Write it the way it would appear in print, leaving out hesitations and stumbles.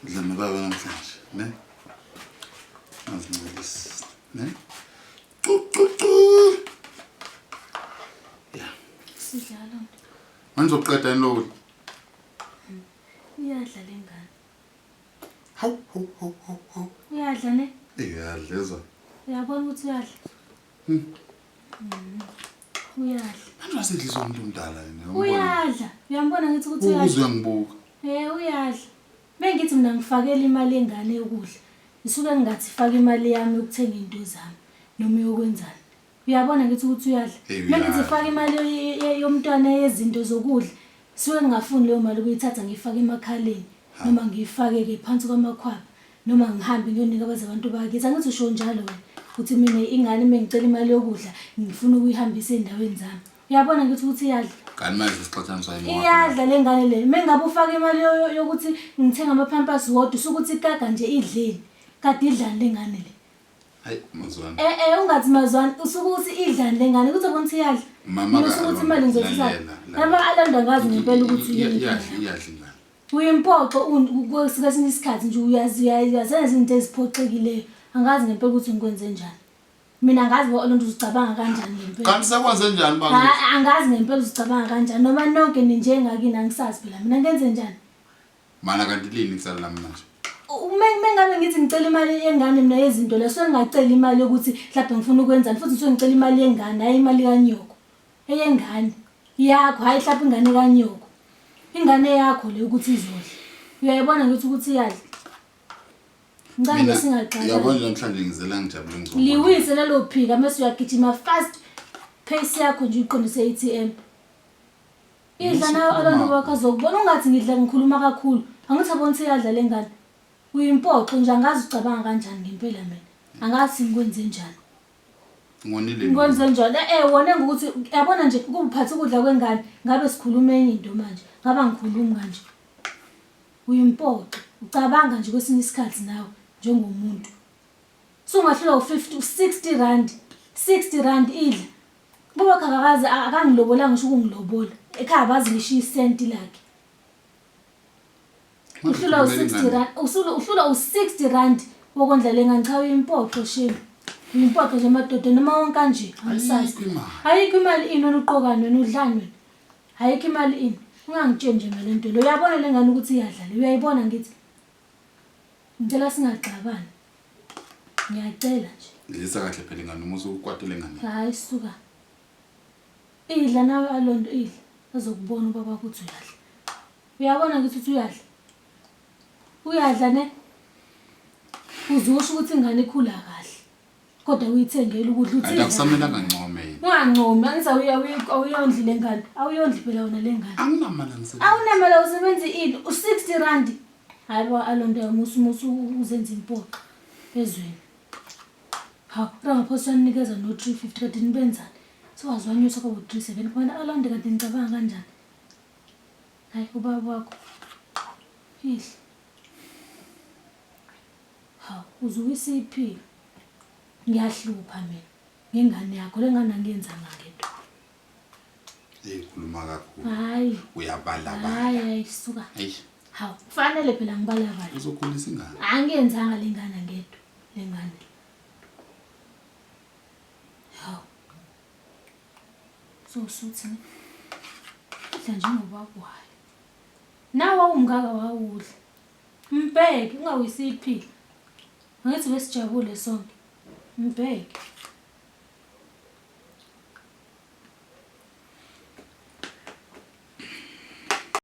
Udla nobaba namhlanje, ne? Azincelisi, ne? Cu cu cu. Yeah. Sidlala. Manje uzoqeda yini lokudla? Iyadla lengane. Hawu hawu hawu hawu hawu. Uyadla ne? Iyadla ezwa. Uyabona ukuthi uyadla. Uyadla. Manje wasedliswa umuntu omdala yena. Uyadla. Uyambona ngithi ukuthi uyadla. Uze uyangibuka. Eh uyadla. Bengithi mina ngifakela imali yengane yokudla. Ngisuke ngingathi faka imali yami yokuthenga into zami noma yokwenzani. Uyabona ngithi ukuthi uyadla. Hey, Mengithi uyadla. faka imali yomntwana yezinto zokudla. Suke ngingafuni leyo mali ukuyithatha ngiyifake emakhaleni noma ngiyifake ke phansi kwamakhwapha noma ngihambe ngiyonika abaze abantu bakithi. Angithi usho njalo wena ukuthi mina ingane mengicela imali yokudla ngifuna ukuyihambisa ey'ndaweni zami. Uyabona ngithi ukuthi iyadla. Kanti manje sixatshaniswa yimoto. Iyadla le ngane le. Mengabe ufaka imali yokuthi ngithenga ama-pampers wodwa usuke uthi kaka nje idleni. Kade idlani le ngane le. Hayi mazwana. Eh eh ungathi mazwana usuke uthi idlani le ngane kuthi ubona ukuthi iyadla. Mama Mina usuke uthi imali ngizothatha. lalela, lalela. Laba alanda ngazi ngempela ukuthi yini. Iyadla iyadla ingane. Uyimpoxo kwesinye isikhathi nje uyazi uyazenza izinto eziphoxekileyo. Angazi ngempela ukuthi ngikwenze njani. Mina angazi bo lonto uzicabanga kanjani ngempela. Kanti sekwenze njani baba? Hayi angazi ngempela uzicabanga kanjani noma nonke ninjengakini angisazi phela mina ngenze njani. Mana kanti lini icala lami manje? Uma mengabe ngithi ngicela imali yengane mina yezinto la suke ngingaceli imali yokuthi mhlawumbe ngifuna ukwenzani futhi ngisuke ngicela imali yengane hayi imali kanyoko. Eyengane yakho hayi mhlawumbe ingane kanyoko. Ingane yakho le ukuthi izodla. Uyayibona ngithi ukuthi iyadla. Ngicela nje singaxabani. Yabona nje namhlanje ngizela ngijabule ngizobona. Liwise lelo phika mase uyagijima fast pace yakho nje uyiqondise e-ATM. Idla nawe abantu bakho azokubona ungathi ngidla ngikhuluma kakhulu. Angithi abona ukuthi iyadla le ngane. Uyimpoxo nje angazi ucabanga kanjani ngempela mina. Angazi ngikwenze njani. Ngonile. Ngikwenze njani? Eh eh wona ngokuthi yabona nje ukuphatha ukudla kwengane ngabe sikhuluma enye into manje. Ngaba ngikhulumi kanje. Uyimpoxo. Ucabanga nje kwesinye isikhathi nawe njengomuntu. Sungahlulwa u-50 u-60 rand. 60 rand idla. Baba akakaze akangilobolanga ngisho ukungilobola. Ekhaya abazi ngisho isenti lakhe. Uhlulwa u-60 rand, uhlulwa u-60 rand wokondla le ngane. Cha uyimpoxo shame. Uyimpoxo nje madoda noma wonke kanje angisazi. Ayikho imali. Ayikho imali ini wena uqokani wena udlani wena. Ayikho imali ini. Ungangitsheli nje ngale nto le. Uyabona le ngane ukuthi iyadla le. Uyayibona ngithi. Ngicela singaxabani. Ngiyacela nje. Dlisa kahle phela ingane uma usukwatele ingane. Hayi suka. Idla nawe Alondo idla. Azokubona ubaba ukuthi uyadla. Uyabona ngithi uthi uyadla. Uyadla ne? Uzosho ukuthi ingane ikhula kahle. Kodwa uyithengele ukudla uthi. Kanti akusamelanga ngincome yini? Ungancomi, angithi awuyondli le ngane. Awuyondli phela wena le ngane. Anginamali angisebenzi. Awunamali awusebenzi ini? U-60 rand. Hayi bo Alondo musu musu uzenza impoxo ezweni. Hawu, Ramaphosa uyanikeza no-350 kade nibenzani? Sewaze wanyusa kwabo 37 wena Alondo kade nicabanga kanjani? Hayi ubaba wakho. Idla. Hawu, uzuwisa iphika. Ngiyahlupha mina ngengane yakho le ngane angiyenzanga ngedwa. Hey khuluma kakhulu. Hayi. Uyabalabala. Hayi hayi suka. Hey. Hawu, kufanele phela ngibalabale. Uzokhulisa ingane. Angiyenzanga le ngane ngedwa le ngane. Hawu. So usuthi ne? Udla njengoba wayo. Nawe wawumngaka wawudla. Mbheke ungawisi iphika. Angithi besijabule sonke. Mbheke.